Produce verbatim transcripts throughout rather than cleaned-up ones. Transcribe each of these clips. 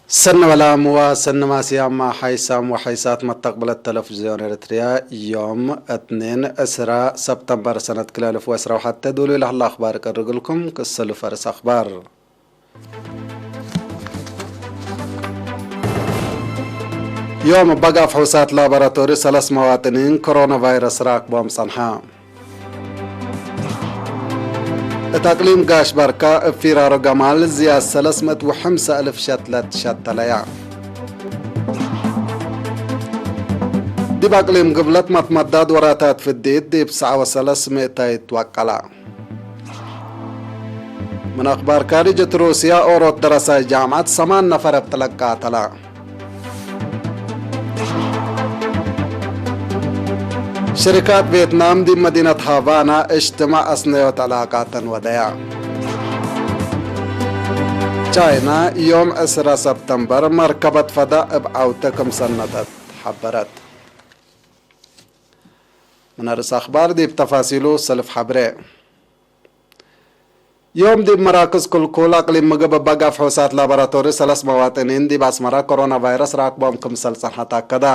ሰኒ ወላም ወሰኒ ማስያም ሓይሳም ወሓይሳት መተቅብለት ተለፍዝዮን ኤረትርያ፣ ዮም እትኔን ዕስራ ሰብተምበር ሰነት ክልኤ አልፍ ወዕስራ ወሐቴ ዱሉይ ለህለ አኽባር እቀርግልኩም። ክሰሉ ፈርስ አኽባር። ዮም እበ ጋፍ ሕውሳት ላቦራቶሪ ሰለስ መዋጥኒን ኮሮና ቫይረስ ራክቦም ጸንሐ። እት አቅሊም ጋሽ በርካ እብ ፊራሮ ገማል ዝያድ ሰለስ ምእት ወሐምሳ እልፍ ሸትለት ሸተለያ። ዲብ አቅሊም ግብለት መትመዳድ ወራታት ፍዲት ዲብ ሰዓ ወሰለስ ምእታይ ትወቀላ። ምን አክባር ካርጅ፣ እት ሩስያ ኦሮት ደረሳይ ጃምዐት ሰማን ነፈር እብ ጥለቅ ቃተላ። ሽሪካት ቬትናም ዲብ መዲነት ሃቫና እጅትማዕ አስነዮት ዕላቃተን ወደያ። ቻይና ዮም ዕስራ ሰብተምበር መርከበት ፈዳእ እብ ዐውተ ክም ሰነደት ሐበረት። ምን አርእስ አክባር ዲብ ተፋሲሉ ሰልፍ ሐብሬ። ዮም ዲብ መራክዝ ክልኩል አቅሊም ምግብ እበ ጋፍ ሕውሳት ላቦራቶሪ ሰለስ መዋጥኒን ዲብ አስመራ ኮሮና ቫይረስ ራክቦም ክምሰል ጸንሐ ተአከደ።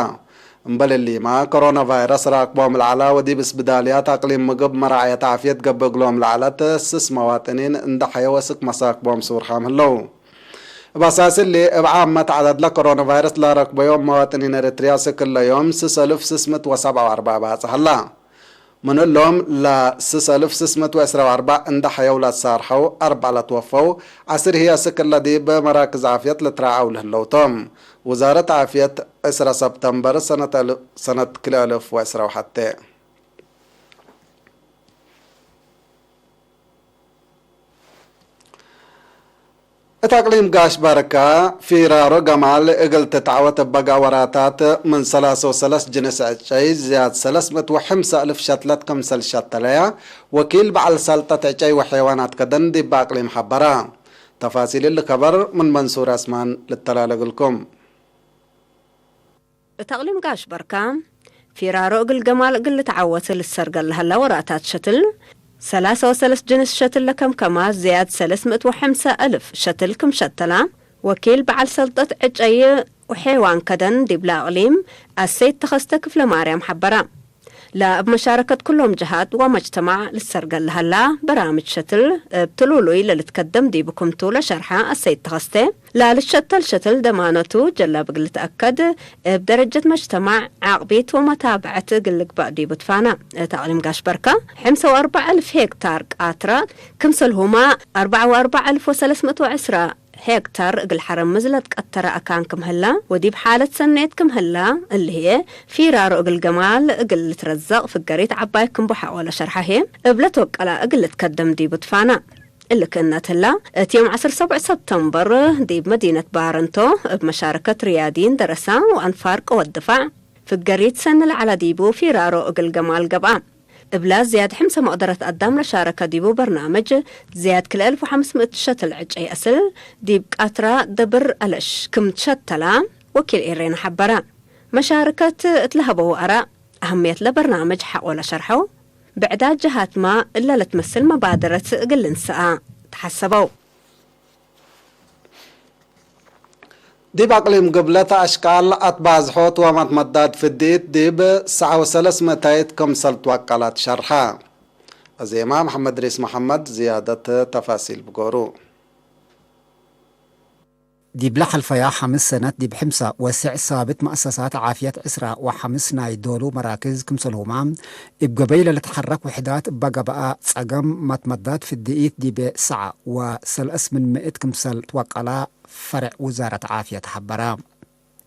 እምበል እሊመ፣ ኮሮና ቫይረስ ራክቦም ለዐለ ወዲብ እስብዳልያት አቅሊም ምግብ መራዕየት ዓፍየት ገብእ እግሎም ለዐለት ስስ መዋጥኒን እንደ ሐየው አስክ መሳክቦም ሱር ሐም ህለው። እብ አሳስ እሊ፣ እብ ዓመት ዐደድ ለኮሮና ቫይረስ ለረክበዮም መዋጥኒን ኤረትርያ አስክ እለ ዮም ስስ አልፍ ስስ ምእት ወሰብዓ ወአርበዕ ባጽሕ ሀላ። ምን እሎም፣ ለስስ አልፍ ስስ ምእት ወዕስራ ወአርበዕ እንደ ሐየው ለትሳርሐው፣ አርበዕ ለትወፈው፣ ዐስር ህይ አስክ እለ ዲብ መራክዝ ዓፍየት ልትረዐው ለህለው ቶም። ውዛረት ዓፍየት፣ ዕስራ ሰብተምበር ሰነት አል-፣ ሰነት ክልኤ አልፍ ወዕስራ ወሐቴ። እት አቅሊም ጋሽ በርካ፣ ፊራሮ ገማል እግል ትትዐወት እበ ጋወራታት ምን ሰላስ ወሰለስ ጅንስ ዕጨይ ዝያድ ሰለስ ምእት ወሐምሳ እልፍ ሸትለት ክምሰል ሸተለያ፣ ወኪል በዐል ሰልጠት ዕጨይ ወሐይዋናት ከደን ዲብ አቅሊም ሐበረ። ተፋሲል እሊ ከበር ምን መንሱር አስማን ልተላለ እግልኩም። እት አቅሊም ጋሽ በርካ፣ ፊራሮ እግል ገማል እግል ልትዓወት ልትሰርገል ለሀላ ወራታት ሸትል፣ ሰላሳ ወሰለስ ጅንስ ሸትል ለከምከማ ዝያድ ሰለስ ምእት ወሐምሳ እልፍ ሸትል ክም ሸተላ፣ ወኪል በዐል ሰልጠት ዕጨይ ወሐይዋን ከደን ዲብለ አቅሊም አሰይድ ተኸስተ ክፍለማርያም ሐበረ። ለእብ መሻረከት ኩሎም ጀሃት ወመጅተማዕ ልትሰርገል ለሀላ በራምጅ ሸትል እብ ትሉሉይ ለልትከደም ዲቡ ክምቱ ለሸርሐ አሰይድ ተኸስተ፣ ላልትሸተል ሸትል ደማነቱ ጀላብ እግል ልትአከድ፣ እብ ደረጀት መጅተማዕ ዓቅቢት ወመታብዐት እግል ልግበእ ዲቡ ትፋና። እት አቅሊም ጋሽ በርካ፣ ሐምሳ ወአርበዕ እልፍ ሄክታር ቃትራ፣ ክምሰልሁመ አርበዓ ወአርበዕ እልፍ ወሰለስ ምእት ወዕስራ ሄክታር እግል ሐረምዝ ለትቀተረ አካን ክም ህላ ወዲብ ሓለት ሰኔት ክም ህላ፣ እሊ ህዬ ፊራሮ እግል ገማል እግል ልትረዘቅ ፍገሪት ዐባይ ክም ቡ ሐቆ ለሸርሐ ህዬ፣ እብ ለትወቀላ እግል ልትከደም ዲቡ ትፋና። እሊ ክእነት ህላ፣ እት ዮም ዐስር ሰብዕ ሰብተምበር ዲብ መዲነት ባረንቶ እብ መሻረከት ርያዲን ደረሳ ወአንፋር ቅወት ድፋዕ፣ ፍገሪት ሰኒ ለዐለ ዲቡ ፊራሮ እግል ገማል ገብአ። እብላ ዝያድ ሕምሰ መቅደረት አዳም ለሻረከ ዲቡ በርናምጅ፣ ዝያድ ክልኤ እልፍ ወሐምስ ምእት ሸትል ዕጨይ አስል ዲብ ቃትራ ደብር አለሽ ክም ትሸተላ ወኪል ኤሬና ሐበረ። መሻርከት እት ለሀበው አራእ፣ አህምየት ለበርናምጅ ሐቆ ለሸርሐው፣ ብዕዳት ጀሃትመ እለ ልትመስል መባደረት እግል ልንሰአ ተሐሰበው። ዲብ አቅሊም ግብለት አሽቃል አትባዝሖት ወመትመዳድ ፍዲት ዲብ ሰዓ ወሰለስ ምእታይት ክምሰል ትወቀለት ሸርሐ። አዜማ መሐመድ ሪስ መሐመድ ዝያደት ተፋሲል ብጎሩ። ዲብለ ሐልፈያ ሐምስ ሰነት ዲብ ሕምሰ ወስዕ ሳብት መአሰሳት ዓፍየት ዕስራ ወሐምስ ናይ ዶሉ መራክዝ ክምሰልሁመ እብ ገበይ ለልትሐረክ ውሕዳት እበ ገብአ ጸገም መትመዳድ ፍድኢት ዲብ ሰዓ ወሰለስ ምን ምእት ክምሰል ትወቀላ ፈርዕ ውዛረት ዓፍየት ሐበረ።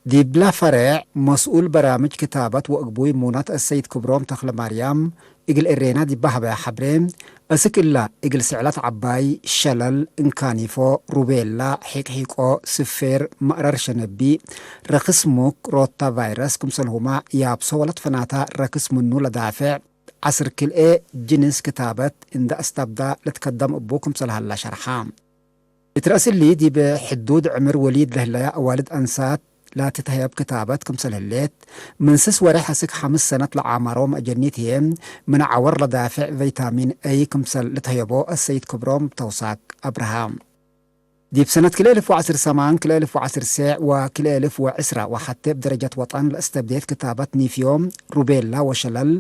ዲብለ ፈርዕ መስኡል በራምጅ ክታበት ወእግቡይ ሙነት አሰይድ ክብሮም ተክለማርያም እግል ኤሬና ዲብ ሀበያ ሐብሬ፣ አስክ እላ እግል ስዕለት ዐባይ፣ ሸለል፣ እንካኒፎ፣ ሩቤላ፣ ሒቅሒቆ፣ ስፌር፣ መእረር ሸነቢ፣ ረክስ ሙክ፣ ሮታ ቫይረስ ክምሰልሁመ ያብሶ ወለትፈናታ ረክስ ምኑ ለዳፍዕ ዐስር ክልኤ ጅንስ ክታበት እንደ አስተብዳ ልትከደም እቡ ክምሰል ሀላ ሸርሐ። እት ረአስ እሊ፣ ዲብ ሕዱድ ዕምር ወሊድ ለህለያ አዋልድ አንሳት ላትትሀየብ ክታበት ክምሰል ህሌት፣ ምን ስስ ወሬሕ አስክ ሐምስ ሰነት ለዓማሮ መአጀኒት ህዬ፣ ምን ዐወር ለዳፍዕ ቪታሚን ኤ ክምሰል ልትሀየቦ አሰይድ ክብሮም ተውሳክ አብርሃ። ዲብ ሰነት ክልኤ እልፍ ወዐስር ሰማን፣ ክልኤ እልፍ ወዐስር ሴዕ ወክልኤ እልፍ ወዕስራ ወሐቴ እብ ደረጀት ወጠን ለእስተብዴት ክታበት ኒፍዮ፣ ሩቤላ ወሸለል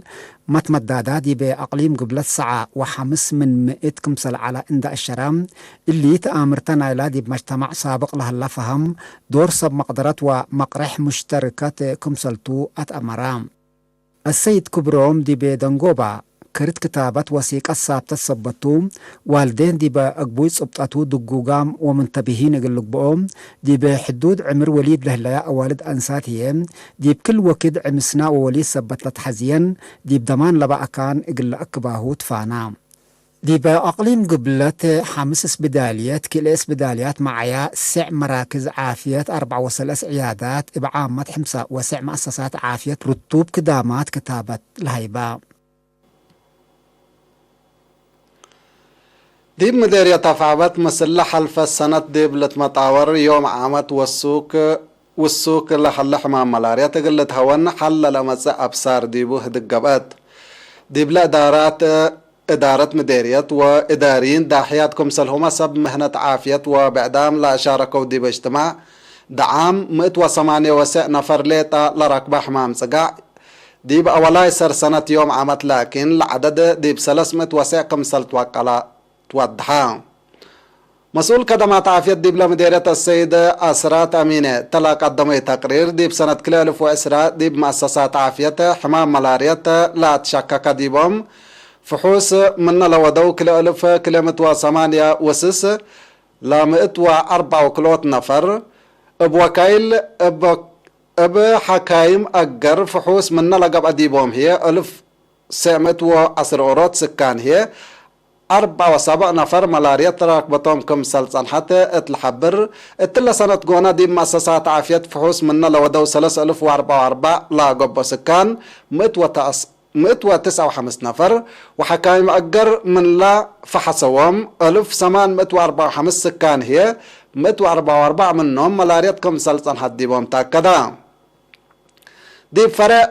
መትመዳዳ ዲበ አቅሊም ግብለት ሰዓ ወሐምስ ምን ምእት ክምሰል ዐለ እንዳ አሸረ፣ እሊ ተአምርተ ናይላ ዲብ መጅተማዕ ሳብቅ ለሀላ ፈሀም፣ ዶር ሰብ መቅደረት ወመቅሬሕ ሙሽተርከት ክምሰልቱ አትአመረ። አሰይድ ክብሮም ዲቤ ደንጎባ፣ ክርት ክታበት ወሲቀት ሳብተት ሰበቱ፣ ዋልዴን ዲበ አግቡይ ጽብጠቱ ድጉጋም ወምንተብሂን እግል ልግብኦ፣ ዲበ ሕዱድ ዕምር ወሊድ ለህለያ አዋልድ አንሳት ህዬ፣ ዲብ ክል ወክድ ዕምስና ወወሊድ ሰበት ለትሐዝየን፣ ዲብ ደማን ለበ አካን እግል ለአክባሁ ትፋና። ዲበ አቅሊም ግብለት ሐምስ እስብዳልየት፣ ክልኤ እስብዳልያት መዓያ፣ ሴዕ መራክዝ ዓፍየት፣ አርበዕ ወሰለስ ዕያዳት፣ እብ ዓመት ሕምሳ ወሴዕ መአሰሳት ዓፍየት ርቱብ ክዳማት ክታበት ለሀይባ። ዲብ ምዴርየት አፍዐበት ምስል ለሐልፈት ሰነት ዲብ ልትመጣወር ዮም ዓመት ወሱክ ውሱክ ለሀለ ሕማም መላርየት እግል ልትሀወን ሐል ለለመጽእ አብሳር ዲቡ ህድግ ገብአት። ዲብለ እዳራት፣ እዳረት ምዴርየት ወእዳርይን ዳሕያት ክምሰልሁመ ሰብ ምህነት ዓፍየት ወብዕዳም ለአሻረከው ዲብ እጅትማዕ ደዓም ምእት ወሰማንየ ወሰዕ ነፈር ሌጠ ለረክበ ሕማም ጽጋዕ ዲብ አወላይ ሰር ሰነት ዮም ዓመት ላኪን ለዐደድ ዲብ ሰለስ ምእት ወሰዕ ክምሰል ትወቀለ ትወድሐ። መስኡል ከደማት ዓፍየት ዲብለ ምዴርየት አሰይድ አስራት አሚነ እተ ለቀደመዩ ተቅሪር፣ ዲብ ሰነት ክልኤ እልፍ ወዕስራ ዲብ መአሰሳት ዓፍየት ሕማም መላርየት ለአትሸከከ ዲቦም ፍሑስ ምነ ለወደው ክልኤ እልፍ ክልኤ ምእት ወሰማንየ ውስስ ለምእት ወአርበዕ ወክልኦት ነፈር፣ እብ ወካይል እብ እብ ሐካይም አገር ፍሑስ ምነ ለገብአ ዲቦም ህዬ፣ እልፍ ሴዕ ምእት ወዐስር ኦሮት ስካን ህዬ፣ አርበዕ ወሰብዕ ነፈር መላርየት ተራክበቶም ክምሰል ጸንሐት እት ለሐብር፣ እትለ ሰነት ጎነ ዲብ መአሰሳት ዓፍየት ፍሑስ ምነ ለወደው ሰለስ እልፍ ወአርበዕ ወአርበዕ ለገብኦ ስካን፣ ምእት ወተአስ-፣ ምእት ወትስዐ ወሐምስ ነፈር፣ ወሐካይም አገር ምንለ ፈሐሰዎም፣ እልፍ ሰማን ምእት ወአርበዕ ወሐምስ ስካን ህዬ፣ ምእት ወአርበዕ ወአርበዕ ምኖም መላርየት ክምሰል ጸንሐት ዲቦም ተአከደ። ዲብ ፈሬዕ፣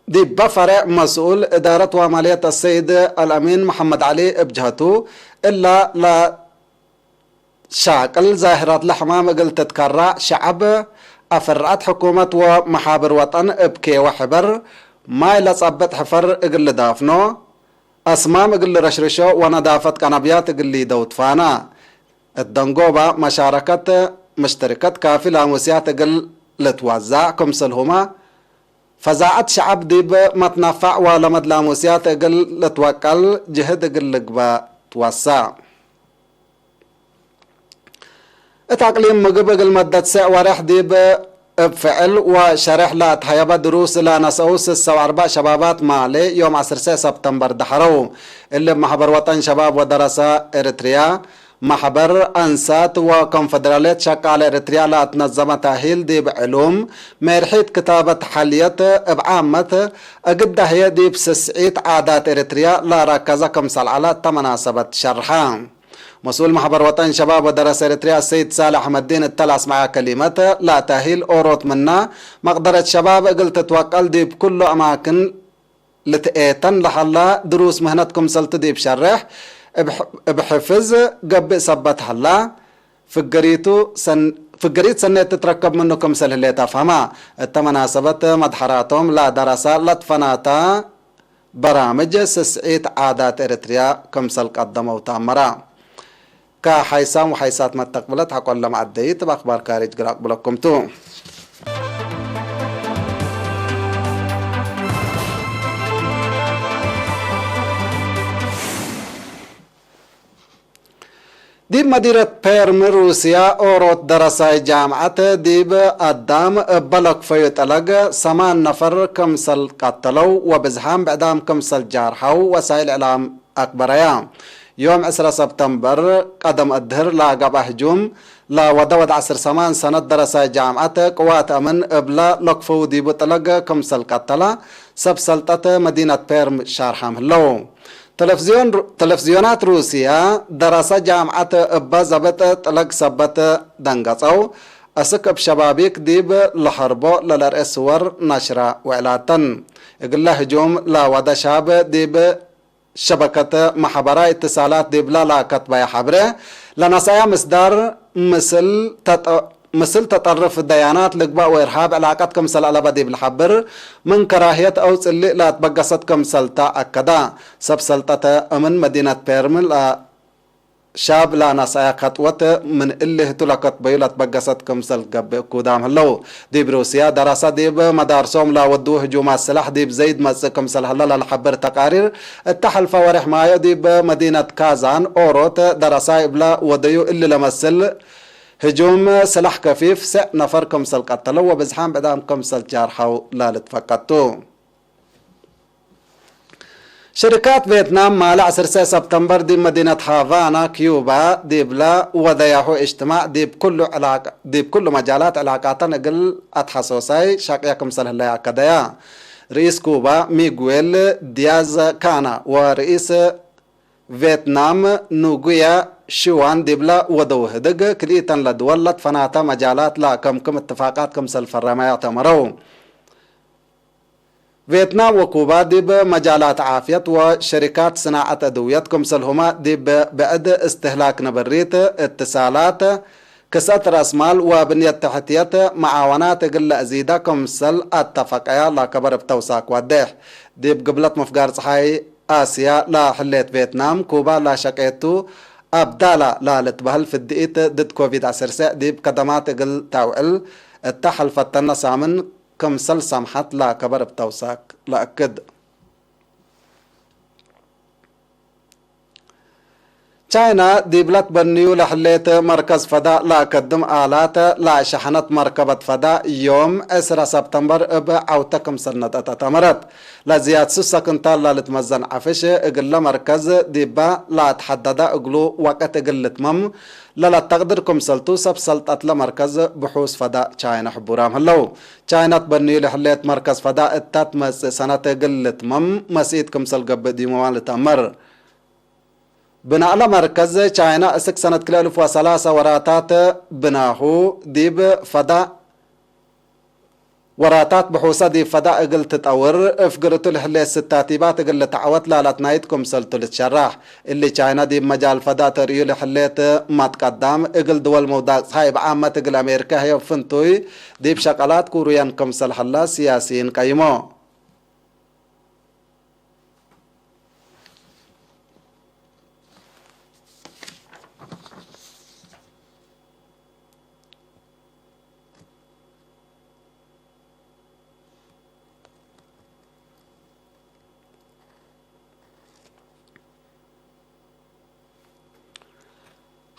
ዲበ ፈሬዕ መስኡል እዳረት ወማልየት አሰይድ አልአሚን መሐመድ ዐሊ እብ ጀሀቱ፣ እላ ለ ሻቅል ዛህራት ለሕማም እግል ትትከራዕ፣ ሸዐብ አፍርዐት ሕኩመት ወመሓብር ወጠን እብ ኬወ ሕበር ማይ ለጸብጥ ሕፈር እግል ልዳፍኖ፣ አስማም እግል ልረሽርሾ ወነዳፈት ቀነብያት እግል ሊደው ትፋና። እት ደንጎባ መሻረከት ምሽትርከት ካፊ ላሙስያት እግል ልትወዛዕ ክምሰልሁመ፣ ፈዛዐት ሸዐብ ዲብ መትነፈዕ ወለመድ ላሙስያት እግል ልትወቀል ጅህድ እግል ልግበእ ትወሰዕ። እት አቅሊም ምግብ እግል መደት ሴዕ ወሬሕ ዲብ እብ ፍዕል ወሸሬሕ ለአትሀየበ ድሩስ ለነሰአው ስሰ ወአርበዕ ሸባባት ማሌ ዮም ዐስር ሴዕ ሰብተምበር ደሐረው። እሊ እብ መሕበር ወጠን ሸባብ ወደረሰ ኤረትርያ፣ መሕበር አንሳት ወኮንፈደራልየት ሸቃለ ኤረትርያ ለአትነዘመ ተእሂል ዲብ ዕሉም ሜርሒት ክታበት ሐልየት እብ ዓመት እግዳ ህዬ ዲብ ስስዒት ዓዳት ኤረትርያ ለረከዘ ክምሰል ዐለ እተ መናሰበት ሸርሐ። መስኡል መሕበር ወጠን ሸባብ ወደረሰ ኤረትርያ አሰይድ ሳልሕ አሕመዲን እተ ለአስመዐ ከሊመት፣ ለተእሂል ኦሮት ምነ መቅደረት ሸባብ እግል ትትወቀል ዲብ ኩሉ አማክን ልትኤተን ለሀላ ድሩስ ምህነት ክምሰልቱ ዲብ ሸሬሕ እብ ሕ-፣ እብ ሕፍዝ ገብእ ሰበት ሀላ፣ ፍገሪቱ ሰን-፣ ፍገሪት ሰኔት ትትረከብ ምኑ ክምሰል ህሌት አፍሀማ። እተ መናሰበት መድሐራቶም ለደረሰ ለትፈናተ በራምጅ ስስዒት ዓዳት ኤረትርያ ክምሰል ቀደመው ተአመረ። ከሐይሳም ወሐይሳት መተቅብለት ሐቆለ መዐደይት እብ አክባር ካርጅ ግር አቅብለኩም ቱ። ዲብ መዲነት ፔርም ሩስያ ኦሮት ደረሳይ ጃምዐት ዲብ አዳም እበ ለክፈዩ ጠለግ ሰማን ነፈር ክምሰል ቀተለው ወብዝሓም ብዕዳም ክምሰል ጃርሐው ወሳይል እዕላም አክበረያ። ዮም ዕስረ ሰብተምበር ቀደም እድህር ለገብአ ህጁም ለወደ ወድ ዐስር ሰማን ሰነት ደረሳይ ጃምዐት ቅዋት አምን እብለ ለክፈው ዲቡ ጥለግ ክምሰል ቀተለ ሰብ ሰልጠት መዲነት ፔርም ሻርሐም ህለው። ተለፍዝዮን ሩ-፣ ተለፍዝዮናት ሩስያ ደረሰ ጃምዐት እበ ዘብጥ ጥለግ ሰበት ደንገጸው። አስክ እብ ሸባቢክ ዲብ ለሐርቦ ለለርኤ ስወር ነሽረ ወዕላተን። እግለ ህጁም ለወደ ሻብ ዲብ ሸበከት መሐበራይ እትሳላት ዲብለ ለከትበየ ሐብሬ፣ ለነሰአያ ምስዳር ምስል ተጠ-፣ ምስል ተጠርፍ ደያናት ልግባእ ወእርሃብ ዕላቀት ክምሰል አለበ ዲብ ለሐብር፣ ምን ከራህየት አው ጽልእ ለአትበገሰት ክምሰል ተ አከደ። ሰብ ሰልጠተ እምን መዲነት ፔርም ለ-፣ ሻብ ለነሰአያ ከጥወት ምን እሊ ህቱ ለከትበዩ ለትበገሰት ክምሰል ገብእ እኩዳም ህለው። ዲብ ሩስያ፣ ደረሰ ዲብ መዳርሶም ለወድዉ ህጁማት ስላሕ ዲብ ዘይድ መጽእ ክምሰል ህለ ለልሐብር ተቃሪር፣ እተ ሐልፈ ወሬሕ ማዮ ዲብ መዲነት ካዛን ኦሮት ደረሳይ እብለ ወደዩ እሊ ለመስል ህጁም ስላሕ ከፊፍ፣ ሰዕ ነፈር ክምሰል ቀተለው ወብዝሓም ብዕዳም ክምሰል ጃርሐው ለልትፈቀድ ቱ። ሽርካት ቬትናም ማለ ዐስር ሰብተምበር ዲብ መዲነት ሃቫና፣ ኪዩባ፣ ዲብለ ወደያሁ እጅትማዕ ዲብ ኩሉ ዕላቅ-፣ ዲብ ኩሉ መጃላት ዕላቃተን እግል አትሐሶሳይ ሸቅየ ክምሰል ህለየ አከደያ። ርኢስ ኩባ ሚጉዌል ዲያዝ ካና ወርኢስ ቬትናም ኑጉየ ሽዋን ዲብለ ወደው ህድግ፣ ክልኢተን ለድወል ለትፈናተ መጃላት ለአከምክም እትፋቃት ክምሰል ፈረመያ ተመረው። ቬትናም ወኩባ ዲብ መጃላት ዓፍየት ወሸሪካት ስናዐት አድውየት ክምሰልሁመ ዲብ ብዕድ እስትህላክ ንብሪት፣ እትሳላት፣ ክስአት ረአስማል ወብንየት ተሕትየት መዓወናት እግል ለአዚደ ክምሰል አተፈቀያ ለከበር እብ ተውሳክ ወዴሕ። ዲብ ግብለት ምፍጋር ጸሓይ አስያ ለህሌት ቬትናም፣ ኩባ ለሸቄቱ አብዳላ ለልትበህል ፍድኢት ድድ ኮቪድ ዐስር ሰዕ ዲብ ከደማት እግል ተውዕል እተ ሐልፈተነ ሳምን ክምሰል ሰምሐት ለከበር እብ ተውሳክ ለአክድ። ቻይና ዲብለ ትበንዩ ለህሌት መርከዝ ፈዳእ ለአከድም አላት ለሸሐነት መርከበት ፈዳእ ዮም ዕስረ ሰብተምበር እብ ዐውተ ክምሰል ነጠጠት አመረት። ለዝያድ ሱሰ ክንታል ለልትመዘን ዐፍሽ እግለ መርከዝ ዲበ ለአትሐደደ እግሉ ወቅት እግል ልትመም ለለተቅድር ክምሰልቱ ሰብ ሰልጠት ለመርከዝ ብሑስ ፈዳእ ቻይና ሕቡራም ህለው። ቻይና ትበንዩ ለህሌት መርከዝ ፈዳእ እታ ትመጽእ ሰነት እግል ልትመም መስኢት ክምሰል ገብእ ዲሞማ ልትአመር። ብናእ ለመርከዝ ቻይና እስክ ሰነት ክልኤ እልፍ ወሰላሰ ወራታት ብናሁ ዲብ ፈዳእ ወራታት ብሑሰ ዲብ ፈዳእ እግል ትጠውር፣ እፍግር እቱ ለህሌት ስታቲባት እግል ልትዐወት ላላት ናይት ክምሰልቱ ልትሸራሕ። እሊ ቻይና ዲብ መጃል ፈዳእ ተርእዩ ለህሌት መትቀዳም፣ እግል ድወል መውዳቅ ጸሓይ እብ ዓመት እግል አሜሪካ ህዬ ፍንቱይ ዲብ ሸቀላት ኩሩየን ክምሰል ሀላ ሲያሲይን ቀይሞ።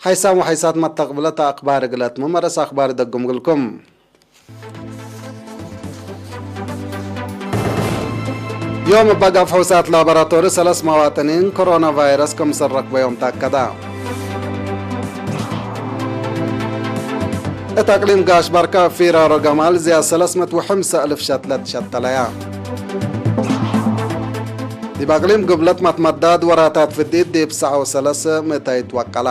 ሐይሳም ወሐይሳት መተቅብለት አክባር እግል አትምም አርእስ አክባር ደግም እግልኩም። ዮም እበ ገብእ ፍሑሳት ላቦራቶሪ ሰለስ መዋጥኒን ኮሮና ቫይረስ ክምሰል ረክበዮም ተአከደ። እት አቅሊም ጋሽ ባርካ እብ ፊራሮ ገማል ዝያድ ሰለስ ምእት ወሐምሰ እልፍ ሸትለት ሸተለያ። ዲብ አቅሊም ግብለት መትመዳድ ወራታት ፍዲት ዲብ ሰዐው ሰለስ ምእታይት ወቀላ።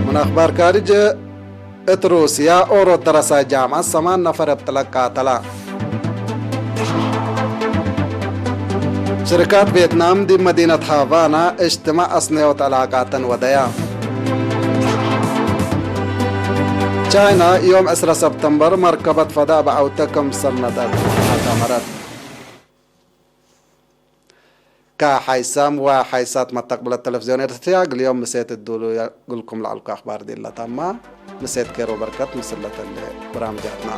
ምን አክባር ካርጅ፣ እት ሩስያ ኦሮት ደረሳይ ጃምዐት ሰማን ነፈር እብ ጥለቅ ቃተላ። ሽርካት ቬትናም ዲብ መዲነት ሃቫና እጅትማዕ አስነዮት ዕላቃተን ወደያ። ቻይና ዮም ዕስረ ሰብተምበር መርከበት ፈዳእ በዐውተ ክምሰል ነጠጠት አመረት። ከሐይሳም ወሐይሳት መተቅብለት ተለፍዝዮን ኤረትርያ፣ እግል ዮም ምሴት እዱሉ እግልኩም ለዐልኩ አክባር ዲላ ታማ፣ ምሴት ኬር ወበርከት ምስል ለተሌ ብራምጃትና።